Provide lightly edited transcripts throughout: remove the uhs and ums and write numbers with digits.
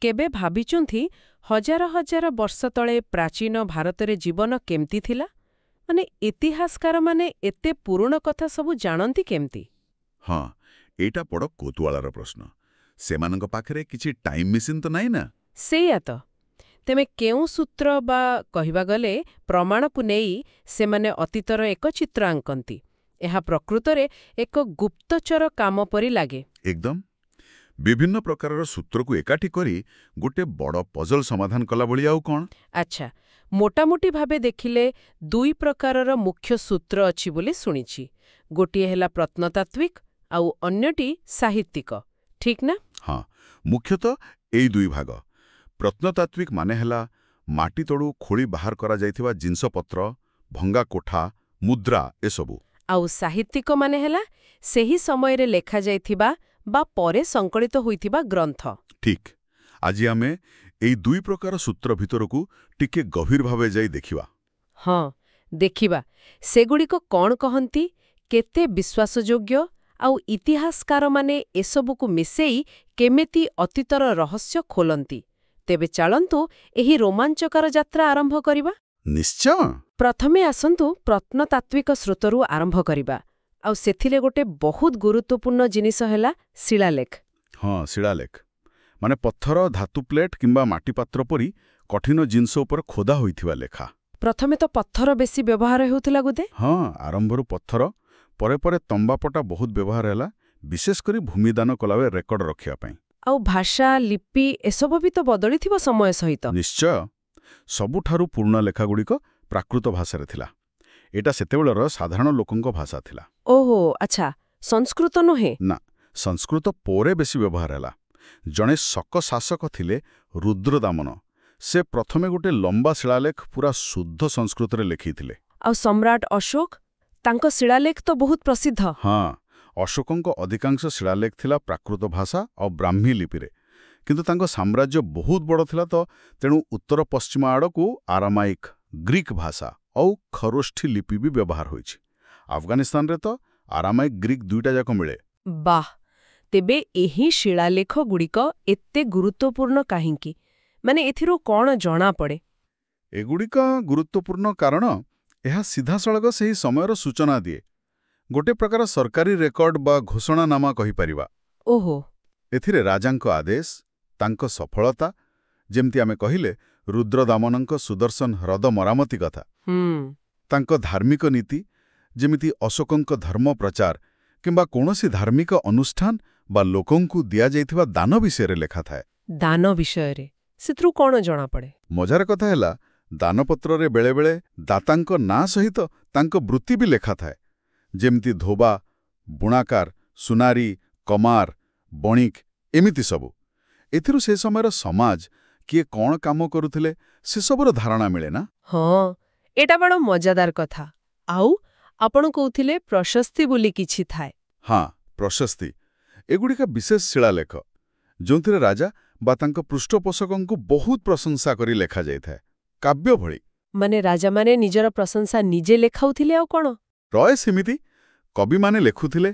କେବେ ଭାବିଛନ୍ତି ହଜାର ହଜାର ବର୍ଷ ତଳେ ପ୍ରାଚୀନ ଭାରତରେ ଜୀବନ କେମିତି ଥିଲା? ମାନେ ଇତିହାସକାରମାନେ ଏତେ ପୁରୁଣା କଥା ସବୁ ଜାଣନ୍ତି କେମିତି? ହଁ, ଏଇଟା ବଡ଼ କୌତୂହଳର ପ୍ରଶ୍ନ। ସେମାନଙ୍କ ପାଖରେ କିଛି ଟାଇମ୍ ମେସିନ୍ ତ ନାହିଁ ନା? ସେଇଆ ତ। ତେବେ କେଉଁ ସୂତ୍ର ବା କହିବା ଗଲେ ପ୍ରମାଣକୁ ନେଇ ସେମାନେ ଅତୀତର ଏକ ଚିତ୍ର ଆଙ୍କନ୍ତି? ଏହା ପ୍ରକୃତରେ ଏକ ଗୁପ୍ତଚର କାମ ପରି ଲାଗେ। ଏକଦମ। ବିଭିନ୍ନ ପ୍ରକାରର ସୂତ୍ରକୁ ଏକାଠି କରି ଗୋଟେ ବଡ଼ ପଜଲ ସମାଧାନ କଲା ଭଳି ଆଉ କ'ଣ? ଆଚ୍ଛା, ମୋଟାମୋଟି ଭାବେ ଦେଖିଲେ ଦୁଇ ପ୍ରକାରର ମୁଖ୍ୟ ସୂତ୍ର ଅଛି ବୋଲି ଶୁଣିଛି। ଗୋଟିଏ ହେଲା ପ୍ରତ୍ନତାତ୍ତ୍ୱିକ ଆଉ ଅନ୍ୟଟି ସାହିତ୍ୟିକ, ଠିକ୍ ନା? ହଁ, ମୁଖ୍ୟତଃ ଏଇ ଦୁଇ ଭାଗ। ପ୍ରତ୍ନତାତ୍ତ୍ୱିକ ମାନେ ହେଲା ମାଟି ତଳୁ ଖୋଳି ବାହାର କରାଯାଇଥିବା ଜିନିଷପତ୍ର, ଭଙ୍ଗା କୋଠା, ମୁଦ୍ରା ଏସବୁ। ଆଉ ସାହିତ୍ୟିକ ମାନେ ହେଲା ସେହି ସମୟରେ ଲେଖାଯାଇଥିବା ବା ପରେ ସଂକଳିତ ହୋଇଥିବା ଗ୍ରନ୍ଥ। ଠିକ୍। ଆଜି ଆମେ ଏଇ ଦୁଇ ପ୍ରକାର ସୂତ୍ର ଭିତରକୁ ଟିକେ ଗଭୀର ଭାବେ ଯାଇ ଦେଖିବା। ହଁ, ଦେଖିବା ସେଗୁଡ଼ିକ କ'ଣ କହନ୍ତି, କେତେ ବିଶ୍ୱାସଯୋଗ୍ୟ ଆଉ ଇତିହାସକାରମାନେ ଏସବୁକୁ ମିଶେଇ କେମିତି ଅତୀତର ରହସ୍ୟ ଖୋଲନ୍ତି। ତେବେ ଚାଲନ୍ତୁ ଏହି ରୋମାଞ୍ଚକର ଯାତ୍ରା ଆରମ୍ଭ କରିବା। ନିଶ୍ଚୟ। ପ୍ରଥମେ ଆସନ୍ତୁ ପ୍ରତ୍ନତାତ୍ତ୍ୱିକ ସ୍ରୋତରୁ ଆରମ୍ଭ କରିବା। ଆଉ ସେଥିରେ ଗୋଟେ ବହୁତ ଗୁରୁତ୍ୱପୂର୍ଣ୍ଣ ଜିନିଷ ହେଲା ଶିଳାଲେଖ। ହଁ, ଶିଳାଲେଖ ମାନେ ପଥର, ଧାତୁ ପ୍ଲେଟ୍ କିମ୍ବା ମାଟିପାତ୍ର ପରି କଠିନ ଜିନିଷ ଉପରେ ଖୋଦା ହୋଇଥିବା ଲେଖା। ପ୍ରଥମେ ତ ପଥର ବେଶୀ ବ୍ୟବହାର ହେଉଥିଲା ବୋଧେ? ହଁ, ଆରମ୍ଭରୁ ପଥର, ପରେ ପରେ ତମ୍ବାପଟା ବହୁତ ବ୍ୟବହାର ହେଲା, ବିଶେଷ କରି ଭୂମିଦାନ କଲାବେଳେ ରେକର୍ଡ ରଖିବା ପାଇଁ। ଆଉ ଭାଷା, ଲିପି ଏସବୁ ବି ତ ବଦଳିଥିବ ସମୟ ସହିତ। ନିଶ୍ଚୟ। ସବୁଠାରୁ ପୁରୁଣା ଲେଖାଗୁଡ଼ିକ ପ୍ରାକୃତ ଭାଷାରେ ଥିଲା। ଏଇଟା ସେତେବେଳର ସାଧାରଣ ଲୋକଙ୍କ ଭାଷା ଥିଲା। ଓହୋ, ଆଚ୍ଛା, ସଂସ୍କୃତ ନୁହେଁ? ନା, ସଂସ୍କୃତ ପରେ ବେଶୀ ବ୍ୟବହାର ହେଲା। ଜଣେ ଶକ ଶାସକ ଥିଲେ ରୁଦ୍ରଦାମନ। ସେ ପ୍ରଥମେ ଗୋଟେ ଲମ୍ବା ଶିଳାଲେଖ ପୁରା ଶୁଦ୍ଧ ସଂସ୍କୃତରେ ଲେଖିଥିଲେ। ଆଉ ସମ୍ରାଟ ଅଶୋକ? ତାଙ୍କ ଶିଳାଲେଖ ତ ବହୁତ ପ୍ରସିଦ୍ଧ। ହଁ, ଅଶୋକଙ୍କ ଅଧିକାଂଶ ଶିଳାଲେଖ ଥିଲା ପ୍ରାକୃତ ଭାଷା ଆଉ ବ୍ରାହ୍ମୀ ଲିପିରେ। କିନ୍ତୁ ତାଙ୍କ ସାମ୍ରାଜ୍ୟ ବହୁତ ବଡ଼ ଥିଲା ତ, ତେଣୁ ଉତ୍ତର ପଶ୍ଚିମ ଆଡ଼କୁ ଆରାମାଇକ, ଗ୍ରୀକ୍ ଭାଷା ଆଉ ଖରୋଷ୍ଠୀ ଲିପି ବି ବ୍ୟବହାର ହୋଇଛି। ଆଫଗାନିସ୍ତାନରେ ତ ଆରାମାଇକ, ଗ୍ରୀକ୍ ଦୁଇଟା ଯାକ ମିଳେ। ବାଃ! ତେବେ ଏହି ଶିଳାଲେଖଗୁଡ଼ିକ ଏତେ ଗୁରୁତ୍ୱପୂର୍ଣ୍ଣ କାହିଁକି? ମାନେ ଏଥିରୁ କ'ଣ ଜଣାପଡ଼େ? ଏଗୁଡ଼ିକ ଗୁରୁତ୍ୱପୂର୍ଣ୍ଣ କାରଣ ଏହା ସିଧାସଳଖ ସେହି ସମୟର ସୂଚନା ଦିଏ। ଗୋଟେ ପ୍ରକାର ସରକାରୀ ରେକର୍ଡ ବା ଘୋଷଣାନାମା କହିପାରିବା। ଓହୋ। ଏଥିରେ ରାଜାଙ୍କ ଆଦେଶ, ତାଙ୍କ ସଫଳତା, ଯେମିତି ଆମେ କହିଲେ ରୁଦ୍ରଦାମନଙ୍କ ସୁଦର୍ଶନ ହ୍ରଦ ମରାମତି କଥା, ତାଙ୍କ ଧାର୍ମିକ ନୀତି, ଯେମିତି ଅଶୋକଙ୍କ ଧର୍ମ ପ୍ରଚାର, କିମ୍ବା କୌଣସି ଧାର୍ମିକ ଅନୁଷ୍ଠାନ ବା ଲୋକଙ୍କୁ ଦିଆଯାଇଥିବା ଦାନ ବିଷୟରେ ଲେଖାଥାଏ। ଦାନ ବିଷୟରେ? ସେଥିରୁ କ'ଣ ଜଣାପଡ଼େ? ମଜାର କଥା ହେଲା, ଦାନପତ୍ରରେ ବେଳେବେଳେ ଦାତାଙ୍କ ନାଁ ସହିତ ତାଙ୍କ ବୃତ୍ତି ବି ଲେଖାଥାଏ, ଯେମିତି ଧୋବା, ବୁଣାକାର, ସୁନାରୀ, କମାର, ବଣିକ ଏମିତି ସବୁ। ଏଥିରୁ ସେ ସମୟର ସମାଜ, କିଏ କ'ଣ କାମ କରୁଥିଲେ, ସେସବୁର ଧାରଣା ମିଳେ ନା? ହଁ, ଏଇଟା ବଡ଼ ମଜାଦାର କଥା। ଆଉ ଆପଣ କହୁଥିଲେ ପ୍ରଶସ୍ତି ବୋଲି କିଛି ଥାଏ। ହଁ, ପ୍ରଶସ୍ତି। ଏଗୁଡ଼ିକ ବିଶେଷ ଶିଳାଲେଖ, ଯେଉଁଥିରେ ରାଜା ବା ତାଙ୍କ ପୃଷ୍ଠପୋଷକଙ୍କୁ ବହୁତ ପ୍ରଶଂସା କରି ଲେଖାଯାଇଥାଏ, କାବ୍ୟ ଭଳି। ମାନେ ରାଜାମାନେ ନିଜର ପ୍ରଶଂସା ନିଜେ ଲେଖାଉଥିଲେ ଆଉ କ'ଣ? ରୟ ସେମିତି କବିମାନେ ଲେଖୁଥିଲେ।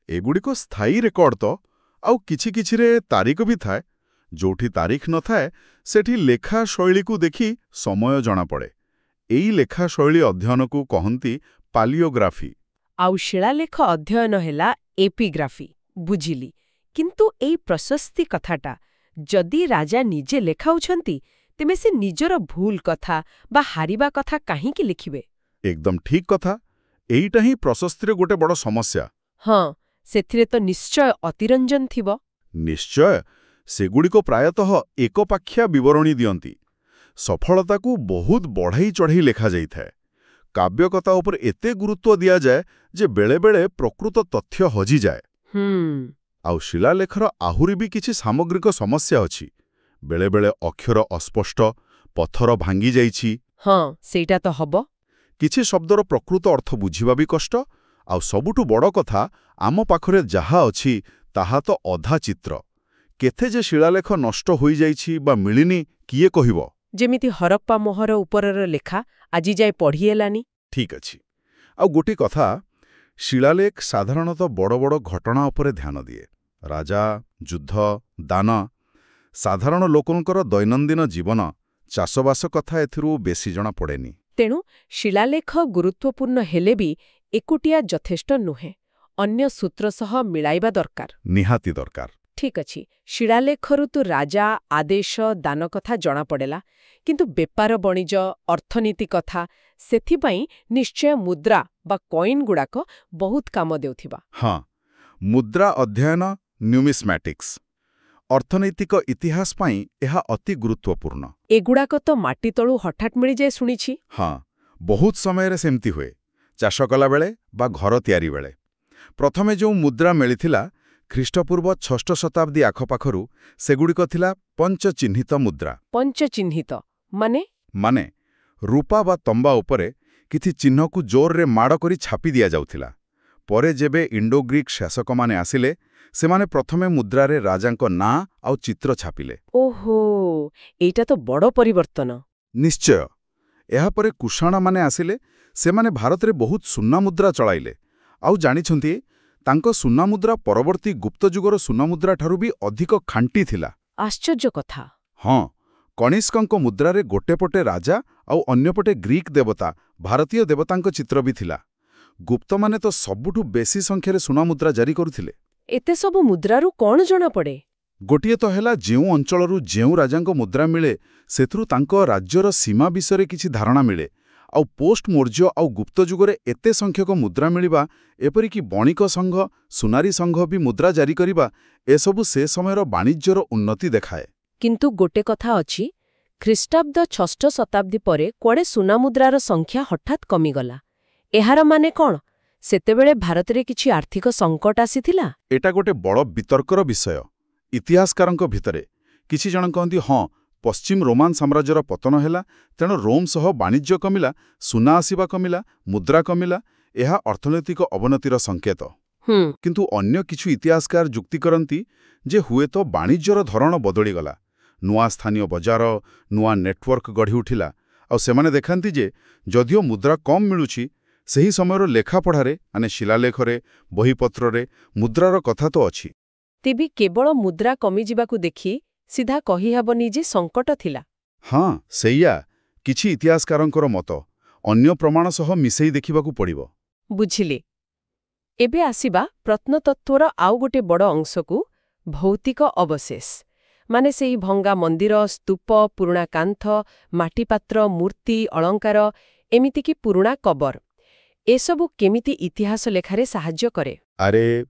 ଏଗୁଡ଼ିକ ସ୍ଥାୟୀ ରେକର୍ଡ ତ, ଆଉ କିଛି କିଛିରେ ତାରିଖ ବି ଥାଏ। ଯୋଉଠି ତାରିଖ ନଥାଏ, ସେଠି ଲେଖା ଶୈଳୀକୁ ଦେଖି ସମୟ ଜଣାପଡ଼େ। ଏଇ ଲେଖା ଶୈଳୀ ଅଧ୍ୟୟନକୁ କହନ୍ତି ପାଲିଓଗ୍ରାଫି। ଆଉ ଶିଳାଲେଖ ଅଧ୍ୟୟନ ହେଲା ଏପିଗ୍ରାଫି। ବୁଝିଲି। କିନ୍ତୁ ଏଇ ପ୍ରଶସ୍ତି କଥାଟା, ଯଦି ରାଜା ନିଜେ ଲେଖାଉଛନ୍ତି, ତେବେ ସେ ନିଜର ଭୁଲ କଥା ବା ହାରିବା କଥା କାହିଁକି ଲେଖିବେ? ଏକଦମ ଠିକ୍ କଥା। ଏଇଟା ହିଁ ପ୍ରଶସ୍ତିର ଗୋଟେ ବଡ଼ ସମସ୍ୟା। ହଁ, ସେଥିରେ ତ ନିଶ୍ଚୟ ଅତିରଞ୍ଜନ ଥିବ। ନିଶ୍ଚୟ। ସେଗୁଡ଼ିକ ପ୍ରାୟତଃ ଏକପାଖିଆ ବିବରଣୀ ଦିଅନ୍ତି। ସଫଳତାକୁ ବହୁତ ବଢ଼େଇ ଚଢ଼େଇ ଲେଖାଯାଇଥାଏ। କାବ୍ୟକତା ଉପରେ ଏତେ ଗୁରୁତ୍ୱ ଦିଆଯାଏ ଯେ ବେଳେବେଳେ ପ୍ରକୃତ ତଥ୍ୟ ହଜିଯାଏ। ଆଉ ଶିଳାଲେଖର ଆହୁରି ବି କିଛି ସାମଗ୍ରିକ ସମସ୍ୟା ଅଛି। ବେଳେବେଳେ ଅକ୍ଷର ଅସ୍ପଷ୍ଟ, ପଥର ଭାଙ୍ଗି ଯାଇଛି। ହଁ, ସେଇଟା ତ ହବ। କିଛି ଶବ୍ଦର ପ୍ରକୃତ ଅର୍ଥ ବୁଝିବା ବି କଷ୍ଟ। ଆଉ ସବୁଠୁ ବଡ଼ କଥା, ଆମ ପାଖରେ ଯାହା ଅଛି ତାହା ତ ଅଧା ଚିତ୍ର। କେତେ ଯେ ଶିଳାଲେଖ ନଷ୍ଟ ହୋଇଯାଇଛି ବା ମିଳିନି, କିଏ କହିବ? ଯେମିତି ହରପ୍ପା ମୋହର ଉପରର ଲେଖା ଆଜି ଯାଏ ପଢ଼ି ହେଲାନି। ଠିକ୍ ଅଛି। ଆଉ ଗୋଟିଏ କଥା, ଶିଳାଲେଖ ସାଧାରଣତଃ ବଡ଼ ବଡ଼ ଘଟଣା ଉପରେ ଧ୍ୟାନ ଦିଏ, ରାଜା, ଯୁଦ୍ଧ, ଦାନ। ସାଧାରଣ ଲୋକଙ୍କର ଦୈନନ୍ଦିନ ଜୀବନ, ଚାଷବାସ କଥା ଏଥିରୁ ବେଶୀ ଜଣା ପଡ଼େନି। ତେଣୁ ଶିଳାଲେଖ ଗୁରୁତ୍ୱପୂର୍ଣ୍ଣ ହେଲେ ବି ଏକୁଟିଆ ଯଥେଷ୍ଟ ନୁହେଁ, ଅନ୍ୟ ସୂତ୍ର ସହ ମିଳାଇବା ଦରକାର। ନିହାତି ଦରକାର। ଠିକ୍ ଅଛି, ଶିଳାଲେଖରୁ ତ ରାଜା, ଆଦେଶ, ଦାନ କଥା ଜଣାପଡ଼ିଲା, କିନ୍ତୁ ବେପାର ବଣିଜ, ଅର୍ଥନୀତି କଥା, ସେଥିପାଇଁ ନିଶ୍ଚୟ ମୁଦ୍ରା ବା କଏନ୍ ଗୁଡ଼ାକ ବହୁତ କାମ ଦେଉଥିବା। ହଁ, ମୁଦ୍ରା ଅଧ୍ୟୟନ, ନ୍ୟୁମିସ୍ମ୍ୟାଟିକ୍ସ, ଅର୍ଥନୈତିକ ଇତିହାସ ପାଇଁ ଏହା ଅତି ଗୁରୁତ୍ୱପୂର୍ଣ୍ଣ। ଏଗୁଡ଼ାକ ତ ମାଟି ତଳୁ ହଠାତ୍ ମିଳିଯାଏ ଶୁଣିଛି। ହଁ, ବହୁତ ସମୟରେ ସେମିତି ହୁଏ, ଚାଷ କଲାବେଳେ ବା ଘର ତିଆରି ବେଳେ। ପ୍ରଥମେ ଯେଉଁ ମୁଦ୍ରା ମିଳିଥିଲା, ଖ୍ରୀଷ୍ଟପୂର୍ବ ଷଷ୍ଠ ଶତାବ୍ଦୀ ଆଖପାଖରୁ, ସେଗୁଡ଼ିକ ଥିଲା ପଞ୍ଚଚିହ୍ନିତ ମୁଦ୍ରା। ପଞ୍ଚଚିହ୍ନିତ ମାନେ? ମାନେ ରୂପା ବା ତମ୍ବା ଉପରେ କିଛି ଚିହ୍ନକୁ ଜୋରରେ ମାଡ଼ କରି ଛାପି ଦିଆଯାଉଥିଲା। ପରେ ଯେବେ ଇଣ୍ଡୋଗ୍ରୀକ୍ ଶାସକମାନେ ଆସିଲେ, ସେମାନେ ପ୍ରଥମେ ମୁଦ୍ରାରେ ରାଜାଙ୍କ ନାଁ ଆଉ ଚିତ୍ର ଛାପିଲେ। ଓହୋ, ଏଇଟା ତ ବଡ଼ ପରିବର୍ତ୍ତନ। ନିଶ୍ଚୟ। ଏହାପରେ କୁଷାଣମାନେ ଆସିଲେ। ସେମାନେ ଭାରତରେ ବହୁତ ସୁନା ମୁଦ୍ରା ଚଳାଇଲେ। ଆଉ ଜାଣିଛନ୍ତି, ତାଙ୍କ ସୁନା ମୁଦ୍ରା ପରବର୍ତ୍ତୀ ଗୁପ୍ତ ଯୁଗର ସୁନା ମୁଦ୍ରା ଠାରୁ ବି ଅଧିକ ଖାଣ୍ଟି ଥିଲା। ଆଶ୍ଚର୍ଯ୍ୟ କଥା। ହଁ, କଣିଷ୍କଙ୍କ ମୁଦ୍ରାରେ ଗୋଟେ ପଟେ ରାଜା ଆଉ ଅନ୍ୟପଟେ ଗ୍ରୀକ୍ ଦେବତା, ଭାରତୀୟ ଦେବତାଙ୍କ ଚିତ୍ର ବି ଥିଲା। ଗୁପ୍ତମାନେ ତ ସବୁଠୁ ବେଶୀ ସଂଖ୍ୟାରେ ସୁନା ମୁଦ୍ରା ଜାରି କରୁଥିଲେ। ଏତେ ସବୁ ମୁଦ୍ରାରୁ କ'ଣ ଜଣାପଡ଼େ? ଗୋଟିଏ ତ ହେଲା, ଯେଉଁ ଅଞ୍ଚଳରୁ ଯେଉଁ ରାଜାଙ୍କ ମୁଦ୍ରା ମିଳେ, ସେଥିରୁ ତାଙ୍କ ରାଜ୍ୟର ସୀମା ବିଷୟରେ କିଛି ଧାରଣା ମିଳେ। ଆଉ ପୋଷ୍ଟ ମୌର୍ଯ୍ୟ ଆଉ ଗୁପ୍ତ ଯୁଗରେ ଏତେ ସଂଖ୍ୟକ ମୁଦ୍ରା ମିଳିବା, ଏପରିକି ବଣିକ ସଂଘ, ସୁନାରୀ ସଂଘ ବି ମୁଦ୍ରା ଜାରି କରିବା, ଏସବୁ ସେ ସମୟର ବାଣିଜ୍ୟର ଉନ୍ନତି ଦେଖାଏ। କିନ୍ତୁ ଗୋଟେ କଥା ଅଛି, ଖ୍ରୀଷ୍ଟାବ୍ଦ ଷଷ୍ଠ ଶତାବ୍ଦୀ ପରେ କୁଆଡ଼େ ସୁନାମୁଦ୍ରାର ସଂଖ୍ୟା ହଠାତ୍ କମିଗଲା। ଏହାର ମାନେ କ'ଣ? ସେତେବେଳେ ଭାରତରେ କିଛି ଆର୍ଥିକ ସଙ୍କଟ ଆସିଥିଲା? ଏଟା ଗୋଟେ ବଡ଼ ବିତର୍କର ବିଷୟ ଇତିହାସକାରଙ୍କ ଭିତରେ। କିଛି ଜଣ କହନ୍ତି, ହଁ, ପଶ୍ଚିମ ରୋମାନ ସାମ୍ରାଜ୍ୟର ପତନ ହେଲା, ତେଣୁ ରୋମ୍ ସହ ବାଣିଜ୍ୟ କମିଲା, ସୁନା ଆସିବା କମିଲା, ମୁଦ୍ରା କମିଲା। ଏହା ଅର୍ଥନୈତିକ ଅବନତିର ସଂକେତ। କିନ୍ତୁ ଅନ୍ୟ କିଛି ଇତିହାସକାର ଯୁକ୍ତି କରନ୍ତି ଯେ ହୁଏତ ବାଣିଜ୍ୟର ଧରଣ ବଦଳିଗଲା, ନୂଆ ସ୍ଥାନୀୟ ବଜାର, ନୂଆ ନେଟୱାର୍କ ଗଢ଼ି ଉଠିଲା। ଆଉ ସେମାନେ ଦେଖାନ୍ତି ଯେ ଯଦିଓ ମୁଦ୍ରା କମ୍ ମିଳୁଛି, ସେହି ସମୟର ଲେଖାପଢ଼ାରେ, ମାନେ ଶିଳାଲେଖରେ, ବହିପତ୍ରରେ ମୁଦ୍ରାର କଥା ତ ଅଛି। ତେବେ କେବଳ ମୁଦ୍ରା କମିଯିବାକୁ ଦେଖି ସିଧା କହିହେବନି ଯେ ସଙ୍କଟ ଥିଲା। ହଁ, ସେଇଆ କିଛି ଇତିହାସକାରଙ୍କର ମତ। ଅନ୍ୟ ପ୍ରମାଣ ସହ ମିଶେଇ ଦେଖିବାକୁ ପଡ଼ିବ। ବୁଝିଲି। ଏବେ ଆସିବା ପ୍ରତ୍ନତତ୍ତ୍ୱର ଆଉ ଗୋଟେ ବଡ଼ ଅଂଶକୁ, ଭୌତିକ ଅବଶେଷ। ମାନେ ସେଇ ଭଙ୍ଗା ମନ୍ଦିର, ସ୍ତୂପ, ପୁରୁଣା କାନ୍ଥ, ମାଟିପାତ୍ର, ମୂର୍ତ୍ତି, ଅଳଙ୍କାର, ଏମିତିକି ପୁରୁଣା କବର। ଏସବୁ କେମିତି ଇତିହାସ ଲେଖାରେ ସାହାଯ୍ୟ କରେ? ଆରେ,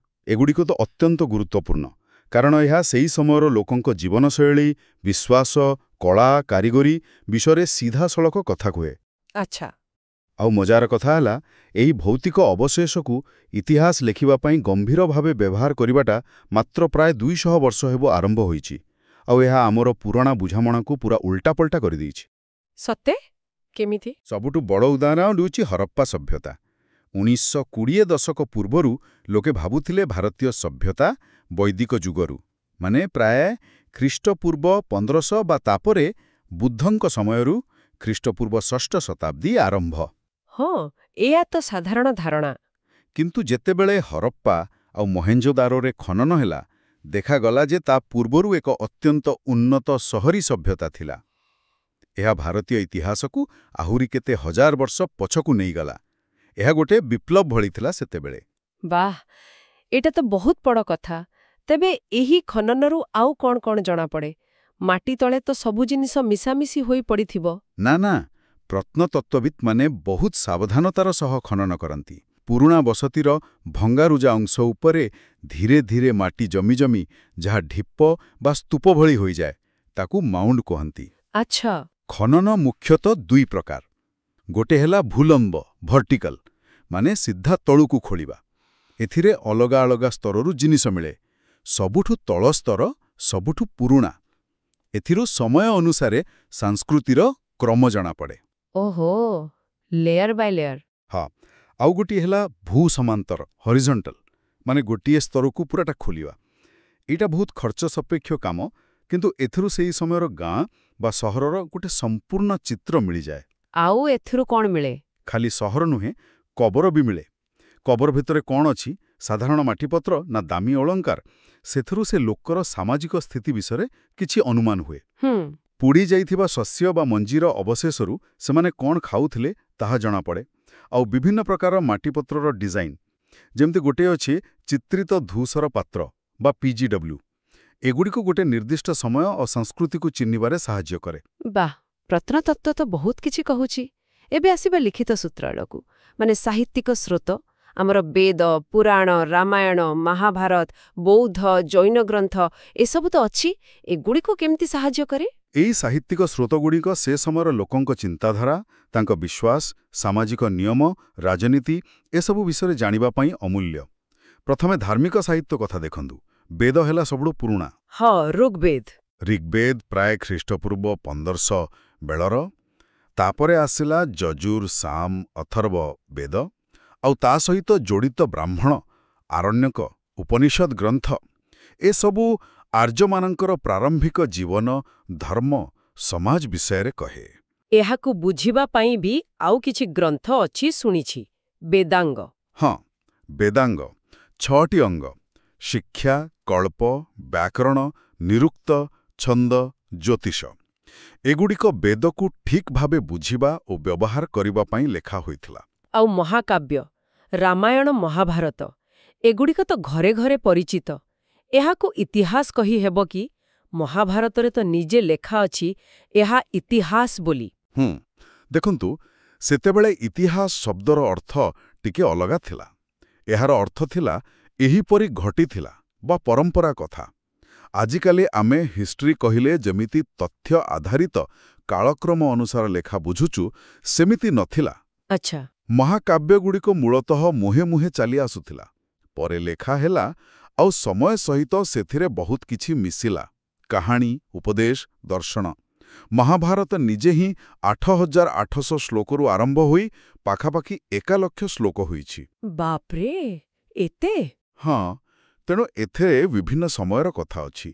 ଏଗୁଡ଼ିକ ତ ଅତ୍ୟନ୍ତ ଗୁରୁତ୍ୱପୂର୍ଣ୍ଣ, କାରଣ ଏହା ସେହି ସମୟର ଲୋକଙ୍କ ଜୀବନଶୈଳୀ, ବିଶ୍ୱାସ, କଳା କାରିଗରୀ ବିଷୟରେ ସିଧାସଳଖ କଥା କୁହେ। ଆଉ ମଜାର କଥା ହେଲା, ଏହି ଭୌତିକ ଅବଶେଷକୁ ଇତିହାସ ଲେଖିବା ପାଇଁ ଗମ୍ଭୀର ଭାବେ ବ୍ୟବହାର କରିବାଟା ମାତ୍ର ପ୍ରାୟ 200 ବର୍ଷ ହେବ ଆରମ୍ଭ ହୋଇଛି। ଆଉ ଏହା ଆମର ପୁରୁଣା ବୁଝାମଣାକୁ ପୁରା ଉଲ୍ଟାପଲ୍ଟା କରିଦେଇଛି। ସତେ? କେମିତି? ସବୁଠୁ ବଡ଼ ଉଦାହରଣ ହେଉଛି ହରପ୍ପା ସଭ୍ୟତା। 1920 ଦଶକ ପୂର୍ବରୁ ଲୋକେ ଭାବୁଥିଲେ ଭାରତୀୟ ସଭ୍ୟତା ବୈଦିକ ଯୁଗରୁ, ମାନେ ପ୍ରାୟ ଖ୍ରୀଷ୍ଟପୂର୍ବ 1500 ବା ତାପରେ ବୁଦ୍ଧଙ୍କ ସମୟରୁ, ଖ୍ରୀଷ୍ଟପୂର୍ବ ଷଷ୍ଠ ଶତାବ୍ଦୀ ଆରମ୍ଭ। ହଁ, ଏୟା ତ ସାଧାରଣ ଧାରଣା। କିନ୍ତୁ ଯେତେବେଳେ ହରପ୍ପା ଆଉ ମହେଞ୍ଜୋଦାରୋରେ ଖନନ ହେଲା, ଦେଖାଗଲା ଯେ ତା ପୂର୍ବରୁ ଏକ ଅତ୍ୟନ୍ତ ଉନ୍ନତ ସହରୀ ସଭ୍ୟତା ଥିଲା। ଏହା ଭାରତୀୟ ଇତିହାସକୁ ଆହୁରି କେତେ ହଜାର ବର୍ଷ ପଛକୁ ନେଇଗଲା। ଏହା ଗୋଟେ ବିପ୍ଳବ ଭଳି ଥିଲା ସେତେବେଳେ। ବାଃ, ଏଇଟା ତ ବହୁତ ବଡ଼ କଥା। ତେବେ ଏହି ଖନନରୁ ଆଉ କ'ଣ କ'ଣ ଜଣାପଡ଼େ? ମାଟି ତଳେ ତ ସବୁ ଜିନିଷ ମିଶାମିଶି ହୋଇ ପଡ଼ିଥିବ। ନା ନା, ପ୍ରତ୍ନତତ୍ତ୍ୱବିତ୍ମାନେ ବହୁତ ସାବଧାନତାର ସହ ଖନନ କରନ୍ତି। ପୁରୁଣା ବସତିର ଭଙ୍ଗାରୁଜା ଅଂଶ ଉପରେ ଧୀରେ ଧୀରେ ମାଟି ଜମି ଜମି ଯାହା ଢିପ ବା ସ୍ତୂପ ଭଳି ହୋଇଯାଏ, ତାକୁ ମାଉଣ୍ଡ କୁହନ୍ତି। ଖନନ ମୁଖ୍ୟତଃ ଦୁଇ ପ୍ରକାର। ଗୋଟେ ହେଲା ଭୂଲମ୍ବ, ଭର୍ଟିକାଲ, ମାନେ ସିଧା ତଳକୁ ଖୋଳିବା। ଏଥିରେ ଅଲଗା ଅଲଗା ସ୍ତରରୁ ଜିନିଷ ମିଳେ। ସବୁଠୁ ତଳ ସ୍ତର ସବୁଠୁ ପୁରୁଣା। ଏଥିରୁ ସମୟ ଅନୁସାରେ ସଂସ୍କୃତିର କ୍ରମ ଜଣାପଡ଼େ। ଓହୋ, ଲେୟର ବାଇ ଲେୟର। ହଁ, ଆଉ ଗୋଟିଏ ହେଲା ଭୂ ସମାନ୍ତର, ହରିଜଣ୍ଟାଲ, ମାନେ ଗୋଟିଏ ସ୍ତରକୁ ପୁରାଟା ଖୋଲିବା। ଏଇଟା ବହୁତ ଖର୍ଚ୍ଚ ସାପେକ୍ଷ କାମ, କିନ୍ତୁ ଏଥିରୁ ସେହି ସମୟର ଗାଁ ବା ସହରର ଗୋଟେ ସମ୍ପୂର୍ଣ୍ଣ ଚିତ୍ର ମିଳିଯାଏ। ଆଉ ଏଥିରୁ କ'ଣ ମିଳେ? ଖାଲି ସହର ନୁହେଁ, କବର ବି ମିଳେ। କବର ଭିତରେ କ'ଣ ଅଛି, ସାଧାରଣ ମାଟିପତ୍ର ନା ଦାମୀ ଅଳଙ୍କାର, ସେଥିରୁ ସେ ଲୋକର ସାମାଜିକ ସ୍ଥିତି ବିଷୟରେ କିଛି ଅନୁମାନ ହୁଏ। ପୋଡ଼ି ଯାଇଥିବା ଶସ୍ୟ ବା ମଞ୍ଜିର ଅବଶେଷରୁ ସେମାନେ କ'ଣ ଖାଉଥିଲେ ତାହା ଜଣାପଡ଼େ। ଆଉ ବିଭିନ୍ନ ପ୍ରକାର ମାଟିପତ୍ରର ଡିଜାଇନ୍, ଯେମିତି ଗୋଟିଏ ଅଛି ଚିତ୍ରିତ ଧୂସର ପାତ୍ର ବା ପିଜିଡବ୍ଲ୍ୟୁ, ଏଗୁଡ଼ିକୁ ଗୋଟେ ନିର୍ଦ୍ଦିଷ୍ଟ ସମୟ ଓ ସଂସ୍କୃତିକୁ ଚିହ୍ନିବାରେ ସାହାଯ୍ୟ କରେ। ବାଃ, ପ୍ରତ୍ନତତ୍ତ୍ୱ ତ ବହୁତ କିଛି କହୁଛି। ଏବେ ଆସିବା ଲିଖିତ ସୂତ୍ର ଆଡ଼କୁ, ମାନେ ସାହିତ୍ୟିକ ସ୍ରୋତ। ଆମର ବେଦ, ପୁରାଣ, ରାମାୟଣ, ମହାଭାରତ, ବୌଦ୍ଧ, ଜୈନ ଗ୍ରନ୍ଥ ଏସବୁ ତ ଅଛି। ଏଗୁଡ଼ିକୁ କେମିତି ସାହାଯ୍ୟ କରେ? ଏଇ ସାହିତ୍ୟିକ ସ୍ରୋତଗୁଡ଼ିକ ସେ ସମୟର ଲୋକଙ୍କ ଚିନ୍ତାଧାରା, ତାଙ୍କ ବିଶ୍ୱାସ, ସାମାଜିକ ନିୟମ, ରାଜନୀତି ଏସବୁ ବିଷୟରେ ଜାଣିବା ପାଇଁ ଅମୂଲ୍ୟ। ପ୍ରଥମେ ଧାର୍ମିକ ସାହିତ୍ୟ କଥା ଦେଖନ୍ତୁ। ବେଦ ହେଲା ସବୁଠୁ ପୁରୁଣା। ହଁ, ଋଗ୍ବେଦ। ଋଗ୍ବେଦ ପ୍ରାୟ ଖ୍ରୀଷ୍ଟପୂର୍ବ 1500 ବେଳର। ତାପରେ ଆସିଲା ଯଜୁର, ସାମ, ଅଥର୍ବ ବେଦ, ଆଉ ତା ସହିତ ଜଡ଼ିତ ବ୍ରାହ୍ମଣ, ଆରଣ୍ୟକ, ଉପନିଷଦ ଗ୍ରନ୍ଥ। ଏସବୁ ଆର୍ଯ୍ୟମାନଙ୍କର ପ୍ରାରମ୍ଭିକ ଜୀବନ, ଧର୍ମ, ସମାଜ ବିଷୟରେ କହେ। ଏହାକୁ ବୁଝିବା ପାଇଁ ବି ଆଉ କିଛି ଗ୍ରନ୍ଥ ଅଛି ଶୁଣିଛି, ବେଦାଙ୍ଗ। ହଁ, ବେଦାଙ୍ଗ। 6ଟି ଅଙ୍ଗ: ଶିକ୍ଷା, କଳ୍ପ, ବ୍ୟାକରଣ, ନିରୁକ୍ତ, ଛନ୍ଦ, ଜ୍ୟୋତିଷ। ଏଗୁଡ଼ିକ ବେଦକୁ ଠିକ୍ ଭାବେ ବୁଝିବା ଓ ବ୍ୟବହାର କରିବା ପାଇଁ ଲେଖା ହୋଇଥିଲା। ଆଉ ମହାକାବ୍ୟ ରାମାୟଣ, ମହାଭାରତ, ଏଗୁଡ଼ିକ ତ ଘରେ ଘରେ ପରିଚିତ। ଏହାକୁ ଇତିହାସ କହି ହେବ କି? ମହାଭାରତରେ ତ ନିଜେ ଲେଖା ଅଛି ଏହା ଇତିହାସ ବୋଲି। ଦେଖନ୍ତୁ, ସେତେବେଳେ ଇତିହାସ ଶବ୍ଦର ଅର୍ଥ ଟିକେ ଅଲଗା ଥିଲା। ଏହାର ଅର୍ଥ ଥିଲା ଏହିପରି ଘଟିଥିଲା ବା ପରମ୍ପରା କଥା। ଆଜିକାଲି ଆମେ ହିଷ୍ଟ୍ରି କହିଲେ ଯେମିତି ତଥ୍ୟ ଆଧାରିତ କାଳକ୍ରମ ଅନୁସାର ଲେଖା ବୁଝୁଛୁ, ସେମିତି ନଥିଲା। ମହାକାବ୍ୟଗୁଡ଼ିକ ମୂଳତଃ ମୁହେଁ ମୁହେଁ ଚାଲି ଆସୁଥିଲା। ପରେ ଲେଖା ହେଲା, ଆଉ ସମୟ ସହିତ ସେଥିରେ ବହୁତ କିଛି ମିଶିଲା: କାହାଣୀ, ଉପଦେଶ, ଦର୍ଶନ। ମହାଭାରତ ନିଜେ ହିଁ 8800 ଶ୍ଲୋକରୁ ଆରମ୍ଭ ହୋଇ ପାଖାପାଖି 1 ଲକ୍ଷ ଶ୍ଲୋକ ହୋଇଛି। ବାପରେ, ଏତେ! ହଁ, ତେଣୁ ଏଥିରେ ବିଭିନ୍ନ ସମୟର କଥା ଅଛି।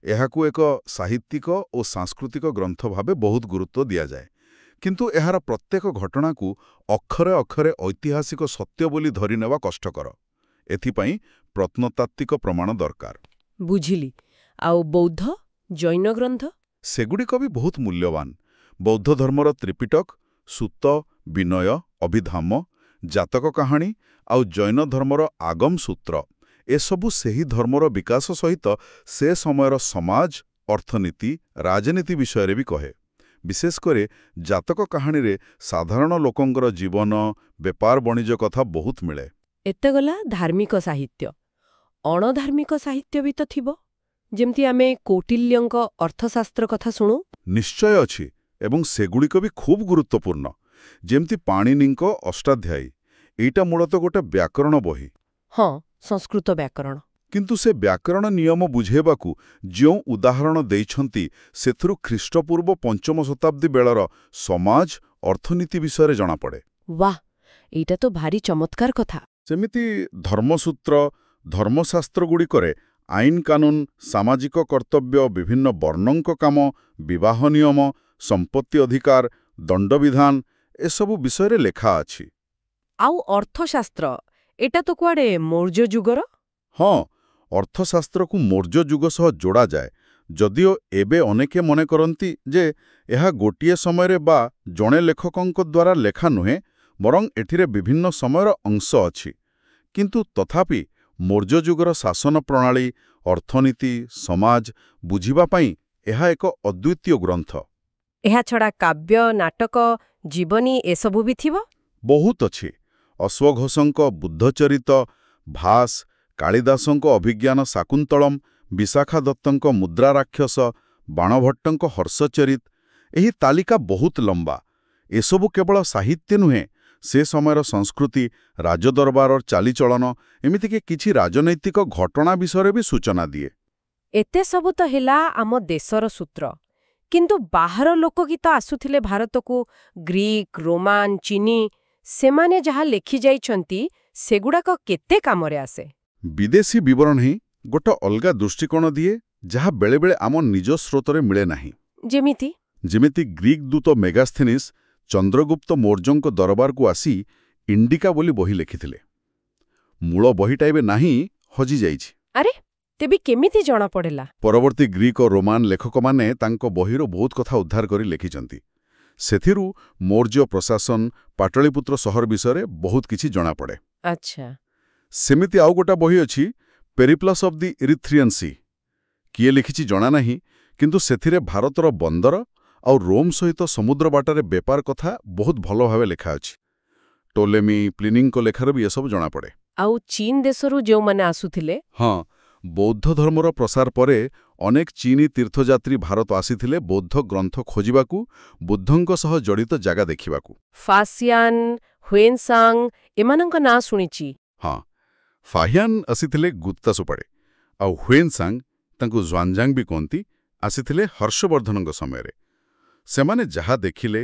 ଏହାକୁ ଏକ ସାହିତ୍ୟିକ ଓ ସାଂସ୍କୃତିକ ଗ୍ରନ୍ଥ ଭାବେ ବହୁତ ଗୁରୁତ୍ୱ ଦିଆଯାଏ। କିନ୍ତୁ ଏହାର ପ୍ରତ୍ୟେକ ଘଟଣାକୁ ଅକ୍ଷରେ ଅକ୍ଷରେ ଐତିହାସିକ ସତ୍ୟ ବୋଲି ଧରିନେବା କଷ୍ଟକର। ଏଥିପାଇଁ ପ୍ରତ୍ନତାତ୍ତ୍ୱିକ ପ୍ରମାଣ ଦରକାର। ବୁଝିଲି। ଆଉ ବୌଦ୍ଧ, ଜୈନ ଗ୍ରନ୍ଥ? ସେଗୁଡ଼ିକ ବି ବହୁତ ମୂଲ୍ୟବାନ। ବୌଦ୍ଧ ଧର୍ମର ତ୍ରିପିଟକ, ସୁତ୍ତ, ବିନୟ, ଅଭିଧମ୍ମ, ଜାତକ କାହାଣୀ ଆଉ ଜୈନ ଧର୍ମର ଆଗମ ସୂତ୍ର, ଏସବୁ ସେହି ଧର୍ମର ବିକାଶ ସହିତ ସେ ସମୟର ସମାଜ, ଅର୍ଥନୀତି, ରାଜନୀତି ବିଷୟରେ ବି କହେ। ବିଶେଷ କରି ଜାତକ କାହାଣୀରେ ସାଧାରଣ ଲୋକଙ୍କର ଜୀବନ, ବେପାର ବଣିଜ କଥା ବହୁତ ମିଳେ। ଏତେ ଗଲା ଧାର୍ମିକ ସାହିତ୍ୟ। ଅଣଧାର୍ମିକ ସାହିତ୍ୟ ବି ତ ଥିବ, ଯେମିତି ଆମେ କୌଟିଲ୍ୟଙ୍କ ଅର୍ଥଶାସ୍ତ୍ର କଥା ଶୁଣୁ। ନିଶ୍ଚୟ ଅଛି, ଏବଂ ସେଗୁଡ଼ିକ ବି ଖୁବ୍ ଗୁରୁତ୍ୱପୂର୍ଣ୍ଣ। ଯେମିତି ପାଣିନିଙ୍କ ଅଷ୍ଟାଧ୍ୟାୟୀ। ଏଇଟା ମୂଳତଃ ଗୋଟେ ବ୍ୟାକରଣ ବହି। ହଁ, ସଂସ୍କୃତ ବ୍ୟାକରଣ। କିନ୍ତୁ ସେ ବ୍ୟାକରଣ ନିୟମ ବୁଝେଇବାକୁ ଯେଉଁ ଉଦାହରଣ ଦେଇଛନ୍ତି, ସେଥିରୁ ଖ୍ରୀଷ୍ଟପୂର୍ବ ପଞ୍ଚମ ଶତାବ୍ଦୀ ବେଳର ସମାଜ, ଅର୍ଥନୀତି ବିଷୟରେ ଜଣାପଡ଼େ। ବାଃ, ଏଇଟା ତ ଭାରି ଚମତ୍କାର କଥା। ସେମିତି ଧର୍ମସୂତ୍ର, ଧର୍ମଶାସ୍ତ୍ରଗୁଡ଼ିକରେ ଆଇନ କାନୁନ, ସାମାଜିକ କର୍ତ୍ତବ୍ୟ, ବିଭିନ୍ନ ବର୍ଣ୍ଣଙ୍କ କାମ, ବିବାହ ନିୟମ, ସମ୍ପତ୍ତି ଅଧିକାର, ଦଣ୍ଡବିଧାନ ଏସବୁ ବିଷୟରେ ଲେଖା ଅଛି। ଆଉ ଅର୍ଥଶାସ୍ତ୍ର, ଏଟା ତ କୁଆଡ଼େ ମୌର୍ଯ୍ୟ ଯୁଗର? ହଁ, ଅର୍ଥଶାସ୍ତ୍ରକୁ ମୌର୍ଯ୍ୟ ଯୁଗ ସହ ଯୋଡ଼ାଯାଏ, ଯଦିଓ ଏବେ ଅନେକେ ମନେ କରନ୍ତି ଯେ ଏହା ଗୋଟିଏ ସମୟରେ ବା ଜଣେ ଲେଖକଙ୍କ ଦ୍ୱାରା ଲେଖା ନୁହେଁ, ବରଂ ଏଥିରେ ବିଭିନ୍ନ ସମୟର ଅଂଶ ଅଛି। କିନ୍ତୁ ତଥାପି ମୌର୍ଯ୍ୟ ଯୁଗର ଶାସନ ପ୍ରଣାଳୀ, ଅର୍ଥନୀତି, ସମାଜ ବୁଝିବା ପାଇଁ ଏହା ଏକ ଅଦ୍ୱିତୀୟ ଗ୍ରନ୍ଥ। ଏହାଛଡ଼ା କାବ୍ୟ, ନାଟକ, ଜୀବନୀ ଏସବୁ ବି ଥିବ? ବହୁତ ଅଛି। ଅଶ୍ୱଘୋଷଙ୍କ ବୁଦ୍ଧଚରିତ, ଭାସ, କାଳିଦାସଙ୍କ ଅଭିଜ୍ଞାନ ଶାକୁନ୍ତଳମ୍, ବିଶାଖା ଦତ୍ତଙ୍କ ମୁଦ୍ରା ରାକ୍ଷସ, ବାଣଭଟ୍ଟଙ୍କ ହର୍ଷଚରିତ, ଏହି ତାଲିକା ବହୁତ ଲମ୍ବା। ଏସବୁ କେବଳ ସାହିତ୍ୟ ନୁହେଁ, ସେ ସମୟର ସଂସ୍କୃତି, ରାଜଦରବାରର ଚାଲିଚଳନ, ଏମିତିକି କିଛି ରାଜନୈତିକ ଘଟଣା ବିଷୟରେ ବି ସୂଚନା ଦିଏ। ଏତେ ସବୁ ତ ହେଲା ଆମ ଦେଶର ସୂତ୍ର। କିନ୍ତୁ ବାହାର ଲୋକ ବି ତ ଆସୁଥିଲେ ଭାରତକୁ, ଗ୍ରୀକ, ରୋମାନ, ଚୀନି। ସେମାନେ ଯାହା ଲେଖି ଯାଇଛନ୍ତି, ସେଗୁଡ଼ାକ କେତେ କାମରେ ଆସେ? ବିଦେଶୀ ବିବରଣୀ ହିଁ ଗୋଟେ ଅଲଗା ଦୃଷ୍ଟିକୋଣ ଦିଏ, ଯାହା ବେଳେବେଳେ ଆମ ନିଜ ସ୍ରୋତରେ ମିଳେ ନାହିଁ। ଯେମିତି? ଯେମିତି ଗ୍ରୀକ୍ ଦୂତ ମେଗାସ୍ଥେନିସ୍ ଚନ୍ଦ୍ରଗୁପ୍ତ ମୌର୍ଯ୍ୟଙ୍କ ଦରବାରକୁ ଆସି ଇଣ୍ଡିକା ବୋଲି ବହି ଲେଖିଥିଲେ। ମୂଳ ବହିଟା ଏବେ ନାହିଁ, ହଜିଯାଇଛି। ଆରେ, ତେବେ କେମିତି ଜଣାପଡ଼ିଲା? ପରବର୍ତ୍ତୀ ଗ୍ରୀକ ଓ ରୋମାନ ଲେଖକମାନେ ତାଙ୍କ ବହିର ବହୁତ କଥା ଉଦ୍ଧାର କରି ଲେଖିଛନ୍ତି। ସେଥିରୁ ମୌର୍ଯ୍ୟ ପ୍ରଶାସନ, ପାଟଳିପୁତ୍ର ସହର ବିଷୟରେ ବହୁତ କିଛି ଜଣାପଡ଼େ। ସେମିତି ଆଉ ଗୋଟା ବହି ଅଛି, Periplus of the Erythraean Sea। କିଏ ଲେଖିଛି ଜଣା ନାହିଁ, କିନ୍ତୁ ସେଥିରେ ଭାରତର ବନ୍ଦର ଆଉ ରୋମ୍ ସହିତ ସମୁଦ୍ର ବାଟରେ ବେପାର କଥା ବହୁତ ଭଲ ଭାବେ ଲେଖା ଅଛି। ଟୋଲେମି, ପ୍ଲିନିଙ୍କ ଲେଖାରେ ବି ଏସବୁ ଜଣାପଡ଼େ। ଆଉ ଚୀନ ଦେଶରୁ ଯେଉଁମାନେ ଆସୁଥିଲେ? ହଁ, ବୌଦ୍ଧ ଧର୍ମର ପ୍ରସାର ପରେ ଅନେକ ଚୀନୀ ତୀର୍ଥଯାତ୍ରୀ ଭାରତ ଆସିଥିଲେ, ବୌଦ୍ଧ ଗ୍ରନ୍ଥ ଖୋଜିବାକୁ, ବୁଦ୍ଧଙ୍କ ସହ ଜଡ଼ିତ ଜାଗା ଦେଖିବାକୁ। ଫାସିଆନ, ହୁଏନସାଙ୍ଗ ଏମାନଙ୍କ ନାଁ ଶୁଣିଛି। ହଁ, ଫାହିଆନ ଆସିଥିଲେ ଗୁପ୍ତାସୁପାଡ଼େ, ଆଉ ହୁଏନସାଙ୍ଗ, ତାଙ୍କୁ ଜ୍ୱାନଜାଙ୍ଗ ବି କୁହନ୍ତି, ଆସିଥିଲେ ହର୍ଷବର୍ଦ୍ଧନଙ୍କ ସମୟରେ। ସେମାନେ ଯାହା ଦେଖିଲେ,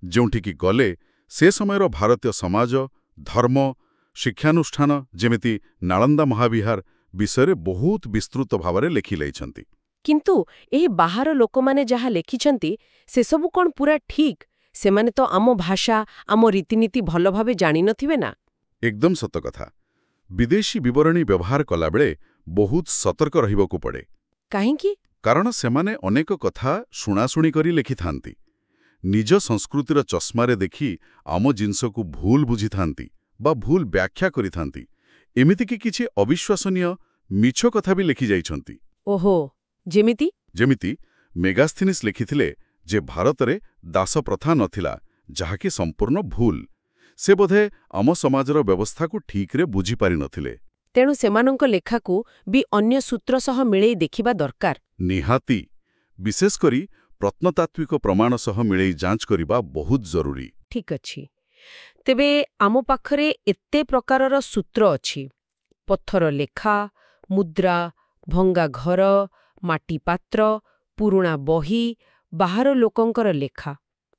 ଯେଉଁଠିକି ଗଲେ, ସେ ସମୟର ଭାରତୀୟ ସମାଜ, ଧର୍ମ, ଶିକ୍ଷାନୁଷ୍ଠାନ, ଯେମିତି ନାଳନ୍ଦା ମହାବିହାର ବିଷୟରେ ବହୁତ ବିସ୍ତୃତ ଭାବରେ ଲେଖିଯାଇଛନ୍ତି। କିନ୍ତୁ ଏହି ବାହାର ଲୋକମାନେ ଯାହା ଲେଖିଛନ୍ତି, ସେସବୁ କ'ଣ ପୁରା ଠିକ୍? ସେମାନେ ତ ଆମ ଭାଷା, ଆମ ରୀତିନୀତି ଭଲ ଭାବେ ଜାଣିନଥିବେ ନା? ଏକଦମ ସତ କଥା। ବିଦେଶୀ ବିବରଣୀ ବ୍ୟବହାର କଲାବେଳେ ବହୁତ ସତର୍କ ରହିବାକୁ ପଡ଼େ। କାହିଁକି? କାରଣ ସେମାନେ ଅନେକ କଥା ଶୁଣାଶୁଣି କରି ଲେଖିଥାନ୍ତି। ନିଜ ସଂସ୍କୃତିର ଚଷମାରେ ଦେଖି ଆମ ଜିନିଷକୁ ଭୁଲ ବୁଝିଥାନ୍ତି ବା ଭୁଲ ବ୍ୟାଖ୍ୟା କରିଥାନ୍ତି। ଏମିତିକି କିଛି ଅବିଶ୍ୱସନୀୟ ମିଛ କଥା ବି ଲେଖିଯାଇଛନ୍ତି। ଓହୋ, ଯେମିତି? ଯେମିତି ମେଗାସ୍ଥିନିସ୍ ଲେଖିଥିଲେ ଯେ ଭାରତରେ ଦାସ ପ୍ରଥା ନଥିଲା, ଯାହାକି ସମ୍ପୂର୍ଣ୍ଣ ଭୁଲ। ସେ ବୋଧେ ଆମ ସମାଜର ବ୍ୟବସ୍ଥାକୁ ଠିକ୍ରେ ବୁଝିପାରିନଥିଲେ। ତେଣୁ ସେମାନଙ୍କ ଲେଖାକୁ ବି ଅନ୍ୟ ସୂତ୍ର ସହ ମିଳେଇ ଦେଖିବା ଦରକାର। ନିହାତି। ବିଶେଷ କରି ପ୍ରତ୍ନତାତ୍ତ୍ୱିକ ପ୍ରମାଣ ସହ ମିଳେଇ ଯାଞ୍ଚ କରିବା ବହୁତ ଜରୁରୀ। ଠିକ୍ ଅଛି। ତେବେ ଆମ ପାଖରେ ଏତେ ପ୍ରକାରର ସୂତ୍ର ଅଛି, ପଥର ଲେଖା, ମୁଦ୍ରା, ଭଙ୍ଗା ଘର, ମାଟି ପାତ୍ର, ପୁରୁଣା ବହି, ବାହାର ଲୋକଙ୍କର ଲେଖା।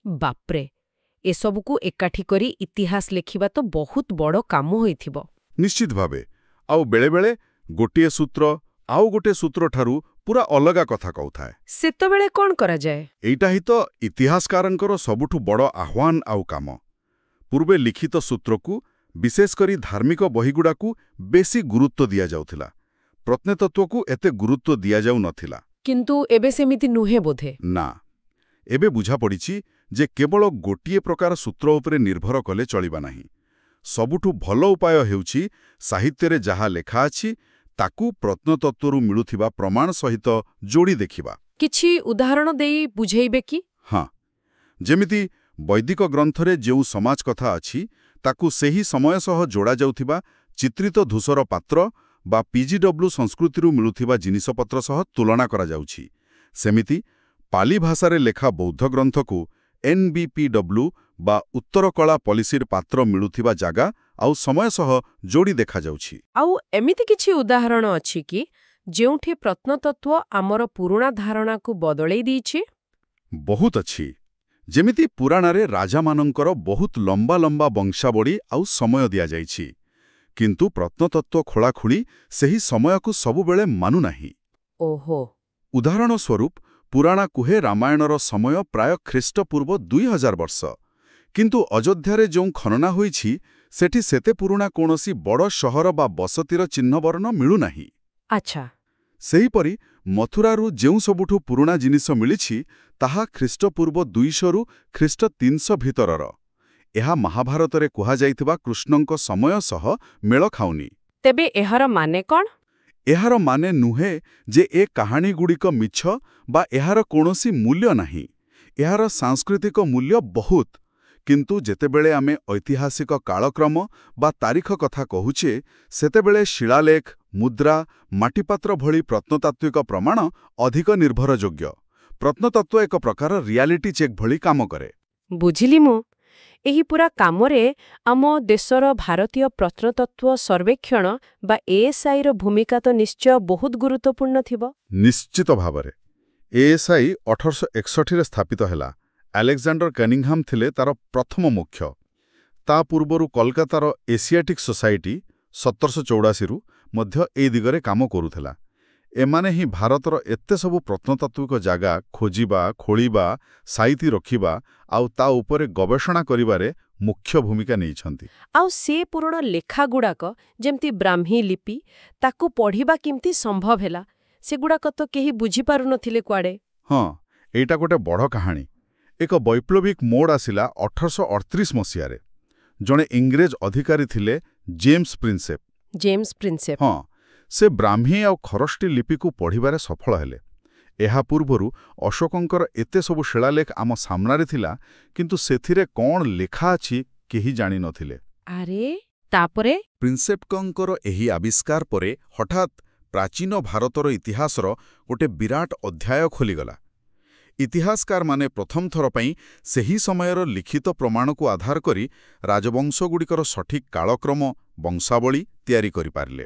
ବାପ୍ରେ, ଏସବୁକୁ ଏକାଠି କରି ଇତିହାସ ଲେଖିବା ତ ବହୁତ ବଡ଼ କାମ ହୋଇଥିବ। ନିଶ୍ଚିତ ଭାବେ। ଆଉ ବେଳେବେଳେ ଗୋଟିଏ ସୂତ୍ର ଆଉ ଗୋଟିଏ ସୂତ୍ରଠାରୁ ପୁରା ଅଲଗା କଥା କହୁଥାଏ। ସେତେବେଳେ କ'ଣ କରାଯାଏ? ଏଇଟା ହିଁ ତ ଇତିହାସକାରଙ୍କର ସବୁଠୁ ବଡ଼ ଆହ୍ୱାନ ଆଉ କାମ। ପୂର୍ବେ ଲିଖିତ ସୂତ୍ରକୁ, ବିଶେଷ କରି ଧାର୍ମିକ ବହିଗୁଡ଼ାକୁ ବେଶୀ ଗୁରୁତ୍ୱ ଦିଆଯାଉଥିଲା। ପ୍ରତ୍ନତତ୍ତ୍ୱକୁ ଏତେ ଗୁରୁତ୍ୱ ଦିଆଯାଉନଥିଲା। କିନ୍ତୁ ଏବେ ସେମିତି ନୁହେଁ ବୋଧେ? ନା, ଏବେ ବୁଝାପଡ଼ିଛି ଯେ କେବଳ ଗୋଟିଏ ପ୍ରକାର ସୂତ୍ର ଉପରେ ନିର୍ଭର କଲେ ଚଳିବ ନାହିଁ। ସବୁଠୁ ଭଲ ଉପାୟ ହେଉଛି ସାହିତ୍ୟରେ ଯାହା ଲେଖା ଅଛି, ତାକୁ ପ୍ରତ୍ନତତ୍ତ୍ୱରୁ ମିଳୁଥିବା ପ୍ରମାଣ ସହିତ ଯୋଡ଼ି ଦେଖିବା। କିଛି ଉଦାହରଣ ଦେଇ ବୁଝେଇବେ କି? ହଁ, ଯେମିତି ବୈଦିକ ଗ୍ରନ୍ଥରେ ଯେଉଁ ସମାଜ କଥା ଅଛି, ତାକୁ ସେହି ସମୟ ସହ ଯୋଡ଼ାଯାଉଥିବା ଚିତ୍ରିତ ଧୂସର ପାତ୍ର ବା ପିଜିଡବ୍ଲ୍ୟୁ ସଂସ୍କୃତିରୁ ମିଳୁଥିବା ଜିନିଷପତ୍ର ସହ ତୁଳନା କରାଯାଉଛି। ସେମିତି ପାଲି ଭାଷାରେ ଲେଖା ବୌଦ୍ଧ ଗ୍ରନ୍ଥକୁ ଏନ୍ବିପିଡବ୍ଲ୍ୟୁ ବା ଉତ୍ତରକଳା ପଲିସିର ପାତ୍ର ମିଳୁଥିବା ଜାଗା ଆଉ ସମୟ ସହ ଯୋଡ଼ି ଦେଖାଯାଉଛି। ଆଉ ଏମିତି କିଛି ଉଦାହରଣ ଅଛି କି, ଯେଉଁଠି ପ୍ରତ୍ନତତ୍ତ୍ୱ ଆମର ପୁରୁଣା ଧାରଣାକୁ ବଦଳେଇ ଦେଇଛି? ବହୁତ ଅଛି। ଯେମିତି ପୁରାଣରେ ରାଜାମାନଙ୍କର ବହୁତ ଲମ୍ବା ଲମ୍ବା ବଂଶାବଳୀ ଆଉ ସମୟ ଦିଆଯାଇଛି। କିନ୍ତୁ ପ୍ରତ୍ନତତ୍ତ୍ୱ ଖୋଳାଖୋଳି ସେହି ସମୟକୁ ସବୁବେଳେ ମାନୁନାହିଁ। ଉଦାହରଣ ସ୍ୱରୂପ, ପୁରାଣ କୁହେ ରାମାୟଣର ସମୟ ପ୍ରାୟ ଖ୍ରୀଷ୍ଟପୂର୍ବ 2000 ବର୍ଷ। କିନ୍ତୁ ଅଯୋଧ୍ୟାରେ ଯେଉଁ ଖନନ ହୋଇଛି, ସେଠି ସେତେ ପୁରୁଣା କୌଣସି ବଡ଼ ସହର ବା ବସତିର ଚିହ୍ନବର୍ଣ୍ଣ ମିଳୁନାହିଁ। ସେହିପରି ମଥୁରାରୁ ଯେଉଁ ସବୁଠୁ ପୁରୁଣା ଜିନିଷ ମିଳିଛି, ତାହା ଖ୍ରୀଷ୍ଟପୂର୍ବ 200ରୁ ଖ୍ରୀଷ୍ଟ 300 ଭିତରର। ଏହା ମହାଭାରତରେ କୁହାଯାଇଥିବା କୃଷ୍ଣଙ୍କ ସମୟ ସହ ମେଳ ଖାଉନି। ତେବେ ଏହାର ମାନେ କ'ଣ? ଏହାର ମାନେ ନୁହେଁ ଯେ ଏ କାହାଣୀଗୁଡ଼ିକ ମିଛ ବା ଏହାର କୌଣସି ମୂଲ୍ୟ ନାହିଁ। ଏହାର ସାଂସ୍କୃତିକ ମୂଲ୍ୟ ବହୁତ। କିନ୍ତୁ ଯେତେବେଳେ ଆମେ ଐତିହାସିକ କାଳକ୍ରମ ବା ତାରିଖ କଥା କହୁଛେ, ସେତେବେଳେ ଶିଳାଲେଖ, ମୁଦ୍ରା, ମାଟିପାତ୍ର ଭଳି ପ୍ରତ୍ନତାତ୍ତ୍ୱିକ ପ୍ରମାଣ ଅଧିକ ନିର୍ଭରଯୋଗ୍ୟ। ପ୍ରତ୍ନତତ୍ତ୍ୱ ଏକ ପ୍ରକାର ରିଆଲିଟି ଚେକ୍ ଭଳି କାମ କରେ। ବୁଝିଲି ମୁଁ। ଏହି ପୁରା କାମରେ ଆମ ଦେଶର ଭାରତୀୟ ପ୍ରତ୍ନତତ୍ତ୍ୱ ସର୍ବେକ୍ଷଣ ବା ଏଏସ୍ଆଇର ଭୂମିକା ତ ନିଶ୍ଚୟ ବହୁତ ଗୁରୁତ୍ୱପୂର୍ଣ୍ଣ ଥିବ। ନିଶ୍ଚିତ ଭାବରେ। ଏଏସ୍ଆଇ 1861ରେ ସ୍ଥାପିତ ହେଲା। ଆଲେକ୍ଜାଣ୍ଡର କନିଂହାମ ଥିଲେ ତାର ପ୍ରଥମ ମୁଖ୍ୟ। ତା ପୂର୍ବରୁ କୋଲକାତାର ଏସିଆଟିକ୍ ସୋସାଇଟି 1784ରୁ ମଧ୍ୟ ଏଇ ଦିଗରେ କାମ କରୁଥିଲା। ଏମାନେ ହିଁ ଭାରତର ଏତେ ସବୁ ପ୍ରତ୍ନତାତ୍ତ୍ୱିକ ଜାଗା ଖୋଜିବା, ଖୋଳିବା, ସାଇତି ରଖିବା ଆଉ ତା ଉପରେ ଗବେଷଣା କରିବାରେ ମୁଖ୍ୟ ଭୂମିକା ନେଇଛନ୍ତି। ଆଉ ସେ ପୁରୁଣା ଲେଖାଗୁଡ଼ାକ, ଯେମିତି ବ୍ରାହ୍ମୀ ଲିପି, ତାକୁ ପଢ଼ିବା କେମିତି ସମ୍ଭବ ହେଲା? ସେଗୁଡ଼ାକ ତ କେହି ବୁଝିପାରୁନଥିଲେ କୁଆଡ଼େ। ହଁ, ଏଇଟା ଗୋଟେ ବଡ଼ କାହାଣୀ। ଏକ ବୈପ୍ଳବିକ ମୋଡ଼ ଆସିଲା 1838 ମସିହାରେ। ଜଣେ ଇଂରେଜ ଅଧିକାରୀ ଥିଲେ, ଜେମ୍ସ ପ୍ରିନ୍ସେପ୍। ଜେମ୍ସ ପ୍ରିନ୍ସେପ୍। ହଁ, ସେ ବ୍ରାହ୍ମୀ ଆଉ ଖରଷ୍ଟି ଲିପିକୁ ପଢ଼ିବାରେ ସଫଳ ହେଲେ। ଏହା ପୂର୍ବରୁ ଅଶୋକଙ୍କର ଏତେ ସବୁ ଶିଳାଲେଖ ଆମ ସାମ୍ନାରେ ଥିଲା, କିନ୍ତୁ ସେଥିରେ କ'ଣ ଲେଖା ଅଛି କେହି ଜାଣିନଥିଲେ। ଆରେ, ତାପରେ? ପ୍ରିନ୍ସେପ୍କଙ୍କର ଏହି ଆବିଷ୍କାର ପରେ ହଠାତ୍ ପ୍ରାଚୀନ ଭାରତର ଇତିହାସର ଗୋଟେ ବିରାଟ ଅଧ୍ୟାୟ ଖୋଲିଗଲା। ଇତିହାସକାରମାନେ ପ୍ରଥମ ଥର ପାଇଁ ସେହି ସମୟର ଲିଖିତ ପ୍ରମାଣକୁ ଆଧାର କରି ରାଜବଂଶଗୁଡ଼ିକର ସଠିକ୍ କାଳକ୍ରମ, ବଂଶାବଳୀ ତିଆରି କରିପାରିଲେ।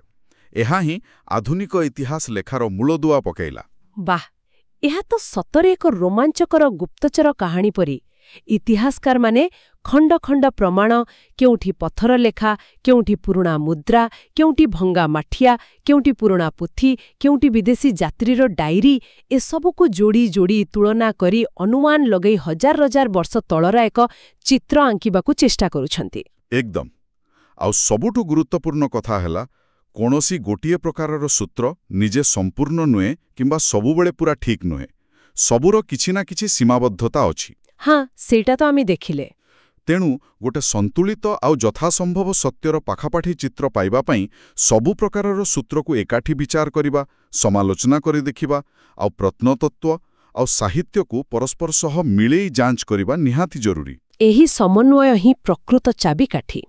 ଏହା ହିଁ ଆଧୁନିକ ଇତିହାସ ଲେଖାର ମୂଳଦୁଆ ପକାଇଲା। ବାଃ, ଏହା ତ ସତରେ ଏକ ରୋମାଞ୍ଚକର ଗୁପ୍ତଚର କାହାଣୀ ପରି। ଇତିହାସକାରମାନେ ଖଣ୍ଡ ଖଣ୍ଡ ପ୍ରମାଣ, କେଉଁଠି ପଥର ଲେଖା, କେଉଁଠି ପୁରୁଣା ମୁଦ୍ରା, କେଉଁଠି ଭଙ୍ଗା ମାଠିଆ, କେଉଁଠି ପୁରୁଣା ପୋଥି, କେଉଁଠି ବିଦେଶୀ ଯାତ୍ରୀର ଡାଇରୀ, ଏସବୁକୁ ଯୋଡ଼ି ଯୋଡ଼ି ତୁଳନା କରି ଅନୁମାନ ଲଗେଇ ହଜାର ହଜାର ବର୍ଷ ତଳର ଏକ ଚିତ୍ର ଆଙ୍କିବାକୁ ଚେଷ୍ଟା କରୁଛନ୍ତି। ଏକଦମ। ଆଉ ସବୁଠୁ ଗୁରୁତ୍ୱପୂର୍ଣ୍ଣ କଥା ହେଲା, କୌଣସି ଗୋଟିଏ ପ୍ରକାରର ସୂତ୍ର ନିଜେ ସମ୍ପୂର୍ଣ୍ଣ ନୁହେଁ କିମ୍ବା ସବୁବେଳେ ପୁରା ଠିକ୍ ନୁହେଁ। ସବୁର କିଛି ନା କିଛି ସୀମାବଦ୍ଧତା ଅଛି। ହଁ, ସେଇଟା ତ ଆମେ ଦେଖିଲେ। ତେଣୁ ଗୋଟେ ସନ୍ତୁଳିତ ଆଉ ଯଥାସମ୍ଭବ ସତ୍ୟର ପାଖାପାଖି ଚିତ୍ର ପାଇବା ପାଇଁ ସବୁ ପ୍ରକାରର ସୂତ୍ରକୁ ଏକାଠି ବିଚାର କରିବା, ସମାଲୋଚନା କରି ଦେଖିବା ଆଉ ପ୍ରତ୍ନତତ୍ତ୍ୱ ଆଉ ସାହିତ୍ୟକୁ ପରସ୍ପର ସହ ମିଳେଇ ଯାଞ୍ଚ କରିବା ନିହାତି ଜରୁରୀ। ଏହି ସମନ୍ୱୟ ହିଁ ପ୍ରକୃତ ଚାବିକାଠି।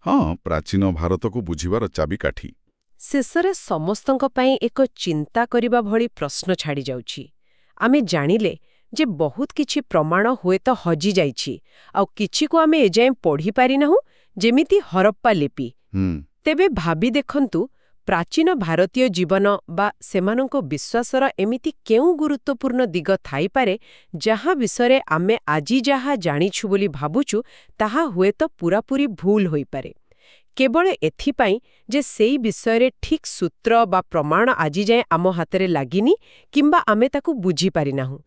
ହଁ, ପ୍ରାଚୀନ ଭାରତକୁ ବୁଝିବାର ଚାବିକାଠି। ଶେଷରେ ସମସ୍ତଙ୍କ ପାଇଁ ଏକ ଚିନ୍ତା କରିବା ଭଳି ପ୍ରଶ୍ନ ଛାଡ଼ିଯାଉଛି। ଆମେ ଜାଣିଲେ ଯେ ବହୁତ କିଛି ପ୍ରମାଣ ହୁଏତ ହଜିଯାଇଛି, ଆଉ କିଛିକୁ ଆମେ ଏଯାଏଁ ପଢ଼ିପାରିନାହୁଁ, ଯେମିତି ହରପ୍ପା ଲିପି। ତେବେ ଭାବି ଦେଖନ୍ତୁ, ପ୍ରାଚୀନ ଭାରତୀୟ ଜୀବନ ବା ସେମାନଙ୍କ ବିଶ୍ୱାସର ଏମିତି କେଉଁ ଗୁରୁତ୍ୱପୂର୍ଣ୍ଣ ଦିଗ ଥାଇପାରେ, ଯାହା ବିଷୟରେ ଆମେ ଆଜି ଯାହା ଜାଣିଛୁ ବୋଲି ଭାବୁଛୁ ତାହା ହୁଏତ ପୂରାପୂରି ଭୁଲ ହୋଇପାରେ, କେବଳ ଏଥିପାଇଁ ଯେ ସେଇ ବିଷୟରେ ଠିକ୍ ସୂତ୍ର ବା ପ୍ରମାଣ ଆଜି ଯାଏଁ ଆମ ହାତରେ ଲାଗିନି କିମ୍ବା ଆମେ ତାକୁ ବୁଝିପାରିନାହୁଁ।